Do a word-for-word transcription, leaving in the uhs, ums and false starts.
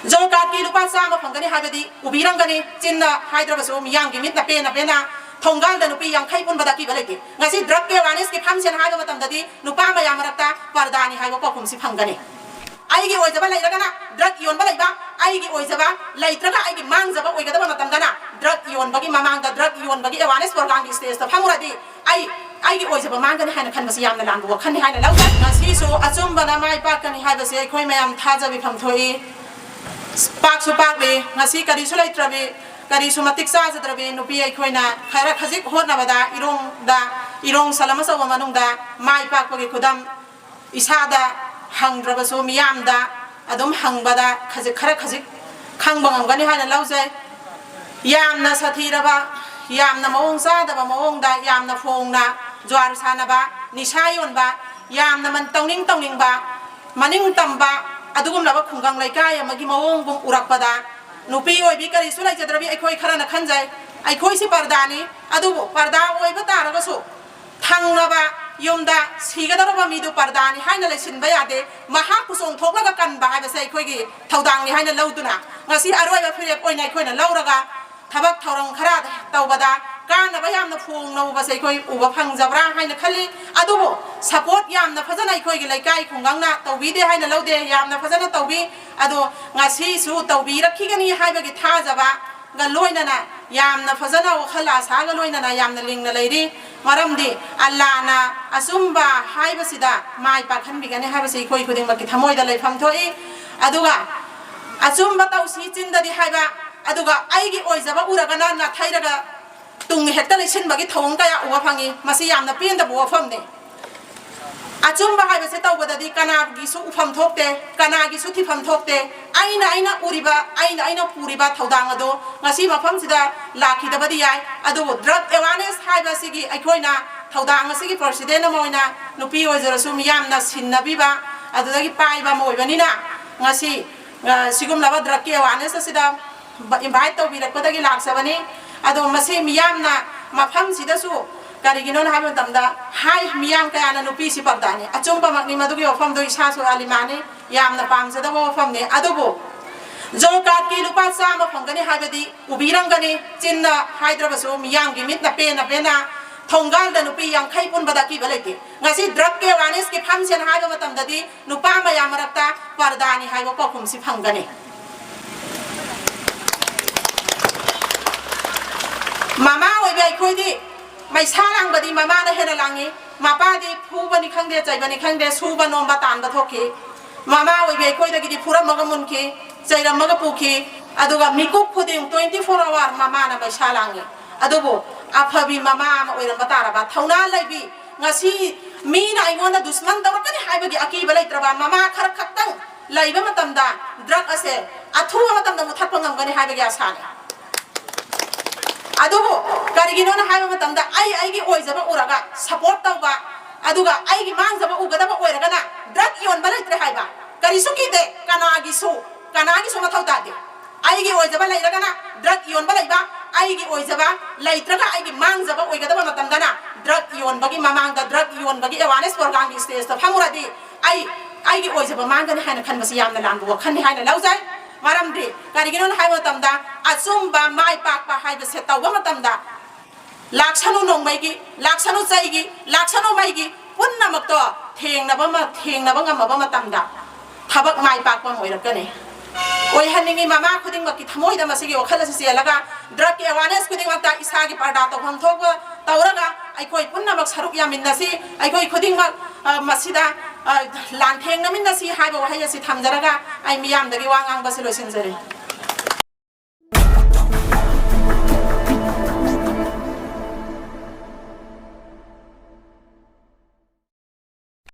Job ꯀꯥꯔꯗꯀꯤ ꯂꯨꯄꯥ ꯆꯥꯝꯃ ꯐꯪꯒꯅꯤ ꯍꯥꯏꯕꯗꯤ ꯎꯕꯤꯔꯝꯒꯅꯤ, ꯆꯤꯟꯅ ꯍꯥꯏꯗ꯭ꯔꯕꯁꯨ ꯃꯤꯌꯥꯝꯒꯤ ꯃꯤꯠꯅ ꯄꯦꯟꯅ ꯄꯦꯟꯅ꯫ ꯊꯣꯡꯒꯥꯜꯗ ꯅꯨꯄꯤ ꯌꯥꯡꯈꯩ ꯄꯨꯟꯕꯗ ꯑꯀꯤꯕ ꯂꯩꯇꯦ꯫ ꯉꯁꯤ ꯗ꯭ꯔꯒ ꯑꯦꯋꯥꯔꯅꯦꯁꯀꯤ ꯐꯪꯁꯟ ꯍꯥꯏꯕ ꯃꯇꯝꯗꯗꯤ ꯅꯨꯄꯥ ꯃꯌꯥꯝ ꯃꯔꯛꯇ ꯄꯔꯗꯥꯅꯤ ꯍꯥꯏꯕ ꯄꯥꯎꯈꯨꯝꯁꯤ ꯐꯪꯒꯅꯤ꯫ ꯑꯩꯒꯤ ꯑꯣꯏꯖꯕ ꯂꯩꯔꯒꯅ ꯗ꯭ꯔꯒ ꯌꯣꯟꯕ ꯂꯩꯕ, ꯑꯩꯒꯤ ꯑꯣꯏꯖꯕ ꯂꯩꯇ꯭ꯔꯒ ꯑꯩꯒꯤ ꯃꯥꯡꯖꯕ ꯑꯣꯏꯒꯗꯕ ꯃꯇꯝꯗꯅ ꯗ꯭ꯔꯒ ꯌꯣꯟꯕꯒꯤ ꯃꯃꯥꯡꯗ ꯗ꯭ꯔꯒ ꯌꯣꯟꯕꯒꯤ ꯑꯦꯋꯥꯔꯅꯦꯁ ꯄ꯭ꯔꯣꯒ꯭ꯔꯥꯝꯒꯤ ꯁ꯭ꯇꯦꯖꯇ ꯐꯝꯃꯨꯔꯗꯤ ꯑꯩ ꯑꯩꯒꯤ ꯑꯣꯏꯖꯕ ꯃꯥꯡꯒꯅꯤ ꯍꯥꯏꯅ ꯈꯟꯕꯁꯤ ꯌꯥꯝꯅ ꯂꯥꯟꯕ ꯋꯥꯈꯜꯅꯤ ꯍꯥꯏꯅ ꯂꯧꯖꯩ꯫ ꯉꯁꯤꯁꯨ ꯑꯆꯨꯝꯕꯅ ꯃꯥꯏ ꯄꯥꯛꯀꯅꯤ ꯍꯥꯏꯕꯁꯦ ꯑꯩꯈꯣꯏ ꯃꯌꯥꯝ ꯊꯥꯖꯕꯤꯐꯝ ꯊꯣꯛꯏ꯫ ꯄꯥꯛꯁꯨ ꯄꯥꯛꯂꯤ꯫ ꯉꯁꯤ ꯀꯔꯤꯁꯨ ꯂꯩꯇ꯭ꯔꯕꯤ, ꯀꯔꯤꯁꯨ ꯃꯇꯤꯛ ꯆꯥꯖꯗ꯭ꯔꯕꯤ ꯅꯨꯄꯤ ꯑꯩꯈꯣꯏꯅ ꯈꯔ ꯈꯖꯤꯛ ꯍꯣꯠꯅꯕꯗ ꯏꯔꯣꯡꯗ, ꯏꯔꯣꯡ ꯁꯂꯝ ꯑꯆꯧꯕ ꯃꯅꯨꯡꯗ ꯃꯥꯏ ꯄꯥꯛꯄꯒꯤ ꯈꯨꯗꯝ ꯏꯁꯥꯗ ꯍꯪꯗ꯭ꯔꯕꯁꯨ ꯃꯤꯌꯥꯝꯗ ꯑꯗꯨꯝ ꯍꯪꯕꯗ ꯈꯖꯤꯛ, ꯈꯔ ꯈꯖꯤꯛ ꯈꯪꯕ ꯉꯝꯒꯅꯤ ꯍꯥꯏꯅ ꯂꯧꯖꯩ꯫ ꯌꯥꯝꯅ ꯁꯥꯊꯤꯔꯕ, ꯌꯥꯝꯅ ꯃꯑꯣꯡ ꯆꯥꯗꯕ ꯃꯑꯣꯡꯗ, ꯌꯥꯝꯅ ꯐꯣꯡꯅ ꯖ꯭ꯋꯥꯔ ꯁꯥꯟꯅꯕ, ꯅꯤꯁꯥ ꯌꯣꯟꯕ, ꯌꯥꯝꯅ ꯃꯟ-, ꯇꯧꯅꯤꯡ ꯇꯧꯅꯤꯡꯕ, ꯃꯅꯤꯡ ꯇꯝꯕ ꯑꯗꯨꯒꯨꯝꯂꯕ ꯈꯨꯡꯒꯪ ꯂꯩꯀꯥꯏ ꯑꯃꯒꯤ ꯃꯑꯣꯡꯕꯨ ꯎꯔꯛꯄꯗ, ꯅꯨꯄꯤ ꯑꯣꯏꯕꯤ ꯀꯔꯤꯁꯨ ꯂꯩꯖꯗ꯭ꯔꯕꯤ ꯑꯩꯈꯣꯏ ꯈꯔꯅ ꯈꯟꯖꯩ, ꯑꯩꯈꯣꯏꯁꯤ ꯄꯔꯗꯥꯅꯤ꯫ ꯑꯗꯨꯕꯨ ꯄꯔꯗꯥ ꯑꯣꯏꯕ ꯇꯥꯔꯒꯁꯨ ꯊꯪꯅꯕ ꯌꯨꯝꯗ ꯁꯤꯒꯗꯧꯔꯕ ꯃꯤꯗꯨ ꯄꯔꯗꯥꯅꯤ ꯍꯥꯏꯅ ꯂꯩꯁꯤꯟꯕ ꯌꯥꯗꯦ꯫ ꯃꯍꯥꯛꯄꯨ ꯆꯣꯡꯊꯣꯛꯂꯒ ꯀꯟꯕ ꯍꯥꯏꯕꯁꯦ ꯑꯩꯈꯣꯏꯒꯤ ꯊꯧꯗꯥꯡꯅꯤ ꯍꯥꯏꯅ ꯂꯧꯗꯨꯅ ꯉꯁꯤ ꯑꯔꯣꯏꯕ ꯐꯤꯔꯦꯞ ꯑꯣꯏꯅ ꯑꯩꯈꯣꯏꯅ ꯂꯧꯔꯒ ꯊꯕꯛ ꯊꯧꯔꯝ ꯈꯔ ꯇꯧꯕꯗ ꯀꯥꯟꯅꯕ ꯌꯥꯝꯅ ꯐꯣꯡꯅ ꯎꯕꯁꯦ ꯑꯩꯈꯣꯏ ꯎꯕ ꯐꯪꯖꯕ꯭ꯔꯥ ꯍꯥꯏꯅ ꯈꯜꯂꯤ꯫ ꯑꯗꯨꯕꯨ ꯁꯄꯣꯔꯠ ꯌꯥꯝꯅ ꯐꯖꯅ ꯑꯩꯈꯣꯏꯒꯤ ꯂꯩꯀꯥꯏ ꯈꯨꯡꯒꯪꯅ ꯇꯧꯕꯤꯗꯦ ꯍꯥꯏꯅ ꯂꯧꯗꯦ, ꯌꯥꯝꯅ ꯐꯖꯅ ꯇꯧꯕꯤ꯫ ꯑꯗꯣ ꯉꯁꯤꯁꯨ ꯇꯧꯕꯤꯔꯛꯈꯤꯒꯅꯤ ꯍꯥꯏꯕꯒꯤ ꯊꯥꯖꯕꯒ ꯂꯣꯏꯅꯅ ꯌꯥꯝꯅ ꯐꯖꯅ ꯋꯥꯈꯜ ꯑꯁꯥꯒ ꯂꯣꯏꯅꯅ ꯌꯥꯝꯅ ꯂꯤꯡꯅ ꯂꯩꯔꯤ꯫ ꯃꯔꯝꯗꯤ ꯑꯜꯂꯥꯅ ꯑꯆꯨꯝꯕ ꯍꯥꯏꯕꯁꯤꯗ ꯃꯥꯏ ꯄꯥꯛꯍꯟꯕꯤꯒꯅꯤ ꯍꯥꯏꯕꯁꯤ ꯑꯩꯈꯣꯏ ꯈꯨꯗꯤꯡꯃꯛꯀꯤ ꯊꯃꯣꯏꯗ ꯂꯩꯐꯝ ꯊꯣꯛꯏ꯫ ꯑꯗꯨꯒ ꯑꯆꯨꯝꯕ ꯇꯧꯁꯤ ꯆꯤꯟꯗꯗꯤ ꯍꯥꯏꯕ, ꯑꯗꯨꯒ ꯑꯩꯒꯤ ꯑꯣꯏꯖꯕ ꯎꯔꯒꯅ ꯅꯥꯊꯩꯔꯒ ꯇꯨꯡ ꯍꯦꯛꯇ ꯂꯩꯁꯤꯟꯕꯒꯤ ꯊꯧꯑꯣꯡ ꯀꯌꯥ ꯎꯕ ꯐꯪꯉꯤ꯫ ꯃꯁꯤ ꯌꯥꯝꯅ ꯄꯦꯟꯗꯕ ꯋꯥꯐꯝꯅꯤ꯫ ꯑꯆꯨꯝꯕ ꯍꯥꯏꯕꯁꯦ ꯇꯧꯕꯗꯗꯤ ꯀꯅꯥꯒꯤꯁꯨ ꯎꯐꯝ ꯊꯣꯛꯇꯦ, ꯀꯅꯥꯒꯤꯁꯨ ꯊꯤꯐꯝ ꯊꯣꯛꯇꯦ꯫ ꯑꯩꯅ ꯑꯩꯅ ꯎꯔꯤꯕ, ꯑꯩꯅ ꯑꯩꯅ ꯄꯨꯔꯤꯕ ꯊꯧꯗꯥꯡ ꯑꯗꯣ ꯉꯁꯤ ꯃꯐꯝꯁꯤꯗ ꯂꯥꯛꯈꯤꯗꯕꯗꯤ ꯌꯥꯏ, ꯑꯗꯨꯕꯨ ꯗ꯭ꯔꯒ ꯑꯦꯋꯥꯔꯅꯦꯁ ꯍꯥꯏꯕ ꯑꯁꯤꯒꯤ ꯑꯩꯈꯣꯏꯅ ꯊꯧꯗꯥꯡ ꯑꯁꯤꯒꯤ ꯄ꯭ꯔꯁꯤꯗꯦꯟ ꯑꯃ ꯑꯣꯏꯅ ꯅꯨꯄꯤ ꯑꯣꯏꯖꯔꯁꯨ ꯃꯤꯌꯥꯝꯅ ꯁꯤꯟꯅꯕꯤꯕ ꯑꯗꯨꯗꯒꯤ ꯄꯥꯏꯕ ꯑꯃ ꯑꯣꯏꯕꯅꯤꯅ ꯉꯁꯤ, ꯑ, ꯁꯤꯒꯨꯝꯂꯕ ꯗ꯭ꯔꯒꯀꯤ ꯑꯦꯋꯥꯔꯅꯦꯁ ꯑꯁꯤꯗ ꯕ-, ꯏꯟꯚꯥꯏꯠ ꯇꯧꯕꯤꯔꯛꯄꯗꯒꯤ ꯂꯥꯛꯆꯕꯅꯤ꯫ ꯑꯗꯣ ꯃꯁꯤ ꯃꯤꯌꯥꯝꯅ ꯃꯐꯝꯁꯤꯗꯁꯨ ꯀꯔꯤꯒꯤꯅꯣꯅ ꯍꯥꯏꯕ ꯃꯇꯝꯗ ꯍꯥꯏ, ꯃꯤꯌꯥꯝ ꯀꯌꯥꯅ ꯅꯨꯄꯤꯁꯤ ꯄꯔꯗꯥꯅꯤ꯫ ꯑꯆꯨꯝꯕꯃꯛꯅꯤ, ꯃꯗꯨꯒꯤ ꯋꯥꯐꯝꯗꯣ ꯏꯁꯥꯁꯨ ꯑꯂꯤꯃꯥꯅꯤ, ꯌꯥꯝꯅ ꯄꯥꯝꯖꯗꯕ ꯋꯥꯐꯝꯅꯤ꯫ ꯑꯗꯨꯕꯨ ꯖꯣꯕ ꯀꯥꯔꯗꯀꯤ ꯂꯨꯄꯥ ꯆꯥꯝꯃ ꯐꯪꯒꯅꯤ ꯍꯥꯏꯕꯗꯤ ꯎꯕꯤꯔꯝꯒꯅꯤ꯫ ꯆꯤꯟꯅ ꯍꯥꯏꯗ꯭ꯔꯕꯁꯨ ꯃꯤꯌꯥꯝꯒꯤ ꯃꯤꯠꯅ ꯄꯦꯟꯅ ꯄꯦꯟꯅ ꯊꯣꯡꯒꯥꯜꯗ ꯅꯨꯄꯤ ꯌꯥꯡꯈꯩ ꯄꯨꯟꯕꯗ ꯑꯀꯤꯕ ꯂꯩꯇꯦ꯫ ꯉꯁꯤ ꯗ꯭ꯔꯒꯀꯤ ꯑꯦꯋꯥꯔꯅꯦꯁꯀꯤ ꯐꯝꯁꯦꯅ ꯍꯥꯏꯕ ꯃꯇꯝꯗꯗꯤ ꯅꯨꯄꯥ ꯃꯌꯥꯝ ꯃꯔꯛꯇ ꯄꯔꯗꯥꯅꯤ ꯍꯥꯏꯕ ꯄꯥꯎꯈꯨꯝꯁꯤ ꯐꯪꯒꯅꯤ꯫ ꯃꯃꯥ ꯑꯣꯏꯕ ꯑꯩꯈꯣꯏꯗꯤ ꯃꯩꯁꯥ ꯂꯥꯡꯕꯗꯤ ꯃꯃꯥꯅ ꯍꯦꯟꯅ ꯂꯥꯡꯉꯤ꯫ ꯃꯄꯥꯗꯤ ꯐꯨꯕꯅꯤ ꯈꯪꯗꯦ, ꯆꯩꯕꯅꯤ ꯈꯪꯗꯦ, ꯁꯨꯕ ꯅꯣꯝꯕ ꯇꯥꯟꯕ ꯊꯣꯛꯈꯤ꯫ ꯃꯃꯥ ꯑꯣꯏꯕꯤ ꯑꯩꯈꯣꯏꯗꯒꯤꯗꯤ ꯐꯨꯔꯝꯃꯒ ꯃꯨꯟꯈꯤ, ꯆꯩꯔꯝꯃꯒ ꯄꯨꯈꯤ꯫ ꯑꯗꯨꯒ ꯃꯤꯀꯨꯞ ꯈꯨꯗꯤꯡ twenty four hour ꯃꯃꯥꯅ ꯃꯩꯁꯥ ꯂꯥꯡꯉꯤ꯫ ꯑꯗꯨꯕꯨ ꯑꯐꯕꯤ ꯃꯃꯥ ꯑꯃ ꯑꯣꯏꯔꯝꯕ ꯇꯥꯔꯕ, ꯊꯧꯅꯥ ꯂꯩꯕꯤ, ꯉꯁꯤ ꯃꯤꯅ ꯑꯩꯉꯣꯟꯗ ꯗꯨꯁꯃꯟ ꯇꯧꯔꯛꯀꯅꯤ ꯍꯥꯏꯕꯒꯤ ꯑꯀꯤꯕ ꯂꯩꯇ꯭ꯔꯕ ꯃꯃꯥ ꯈꯔ ꯈꯛꯇꯪ ꯂꯩꯕ ꯃꯇꯝꯗ ꯗ꯭ꯔꯒ ꯑꯁꯦ ꯑꯊꯨꯕ ꯃꯇꯝꯗ ꯃꯨꯊꯠꯄ ꯉꯝꯒꯅꯤ ꯍꯥꯏꯕꯒꯤ ꯑꯁꯥꯅꯤ꯫ ꯑꯗꯨꯕꯨ ꯀꯔꯤꯒꯤꯅꯣꯅ ꯍꯥꯏꯕ ꯃꯇꯝꯗ, ꯑꯩ ꯑꯩꯒꯤ ꯑꯣꯏꯖꯕ ꯎꯔꯒ ꯁꯄꯣꯔꯠ ꯇꯧꯕ, ꯑꯗꯨꯒ ꯑꯩꯒꯤ ꯃꯥꯡꯖꯕ ꯎꯒꯗꯕ ꯑꯣꯏꯔꯒꯅ ꯗ꯭ꯔꯒ ꯌꯣꯟꯕ ꯂꯩꯇ꯭ꯔꯦ ꯍꯥꯏꯕ꯫ ꯀꯔꯤꯁꯨ ꯀꯤꯗꯦ, ꯀꯅꯥꯒꯤꯁꯨ, ꯀꯅꯥꯒꯤꯁꯨ ꯃꯊꯧ ꯇꯥꯗꯦ꯫ ꯑꯩꯒꯤ ꯑꯣꯏꯖꯕ ꯂꯩꯔꯒꯅ ꯗ꯭ꯔꯒ ꯌꯣꯟꯕ ꯂꯩꯕ, ꯑꯩꯒꯤ ꯑꯣꯏꯖꯕ ꯂꯩꯇ꯭ꯔꯒ ꯑꯩꯒꯤ ꯃꯥꯡꯖꯕ ꯑꯣꯏꯒꯗꯕ ꯃꯇꯝꯗꯅ ꯗ꯭ꯔꯒ ꯌꯣꯟꯕꯒꯤ ꯃꯃꯥꯡꯗ, ꯗ꯭ꯔꯒ ꯌꯣꯟꯕꯒꯤ ꯑꯦꯋꯥꯔꯅꯦꯁ ꯄ꯭ꯔꯣꯒ꯭ꯔꯥꯝꯒꯤ ꯁ꯭ꯇꯦꯖꯇ ꯐꯝꯃꯨꯔꯗꯤ ꯑꯩ ꯑꯩꯒꯤ ꯑꯣꯏꯖꯕ ꯃꯥꯡꯒꯅꯤ ꯍꯥꯏꯅ ꯈꯟꯕꯁꯤ ꯌꯥꯝꯅ ꯂꯥꯟꯕ ꯋꯥꯈꯜꯅꯤ ꯍꯥꯏꯅ ꯂꯧꯖꯩ꯫ ꯃꯔꯝꯗꯤ ꯀꯔꯤꯒꯤꯅꯣꯅ ꯍꯥꯏꯕ ꯃꯇꯝꯗ, ꯑꯆꯨꯝꯕ ꯃꯥꯏ ꯄꯥꯛꯄ ꯍꯥꯏꯕꯁꯦ ꯇꯧꯕ ꯃꯇꯝꯗ ꯂꯥꯛꯁꯅꯨ ꯅꯣꯡꯃꯩꯒꯤ, ꯂꯥꯛꯁꯅꯨ ꯆꯩꯒꯤ, ꯂꯥꯛꯁꯅꯨ ꯃꯩꯒꯤ, ꯄꯨꯝꯅꯃꯛꯇꯣ ꯊꯦꯡꯅꯕ ꯑꯃ, ꯊꯦꯡꯅꯕ ꯉꯝꯃꯕ ꯃꯇꯝꯗ ꯊꯕꯛ ꯃꯥꯏ ꯄꯥꯛꯄ ꯑꯃ ꯑꯣꯏꯔꯛꯀꯅꯤ꯫ ꯑꯣꯏꯍꯟꯅꯤꯡꯉꯤ ꯃꯃꯥ ꯈꯨꯗꯤꯡꯃꯛꯀꯤ ꯊꯃꯣꯏꯗ ꯃꯁꯤꯒꯤ ꯋꯥꯈꯜ ꯑꯁꯤ ꯆꯦꯜꯂꯒ, ꯗ꯭ꯔꯒꯀꯤ ꯑꯦꯋꯥꯔꯅꯦꯁ ꯈꯨꯗꯤꯡꯃꯛꯇ ꯏꯁꯥꯒꯤ ꯄꯔꯗꯥ ꯇꯧꯐꯝ ꯊꯣꯛꯄ ꯇꯧꯔꯒ ꯑꯩꯈꯣꯏ ꯄꯨꯝꯅꯃꯛ ꯁꯔꯨꯛ ꯌꯥꯃꯤꯟꯅꯁꯤ꯫ ꯑꯩꯈꯣꯏ ꯈꯨꯗꯤꯡꯃꯛ, ꯑ, ꯃꯁꯤꯗ, ꯑ, ꯂꯥꯟꯊꯦꯡꯅꯃꯤꯟꯅꯁꯤ ꯍꯥꯏꯕ ꯋꯥꯍꯩ ꯑꯁꯤ ꯊꯝꯖꯔꯒ ꯑꯩ ꯃꯤꯌꯥꯝꯗꯒꯤ ꯋꯥ ꯉꯥꯡꯕꯁꯤ ꯂꯣꯏꯁꯤꯟꯖꯔꯦ꯫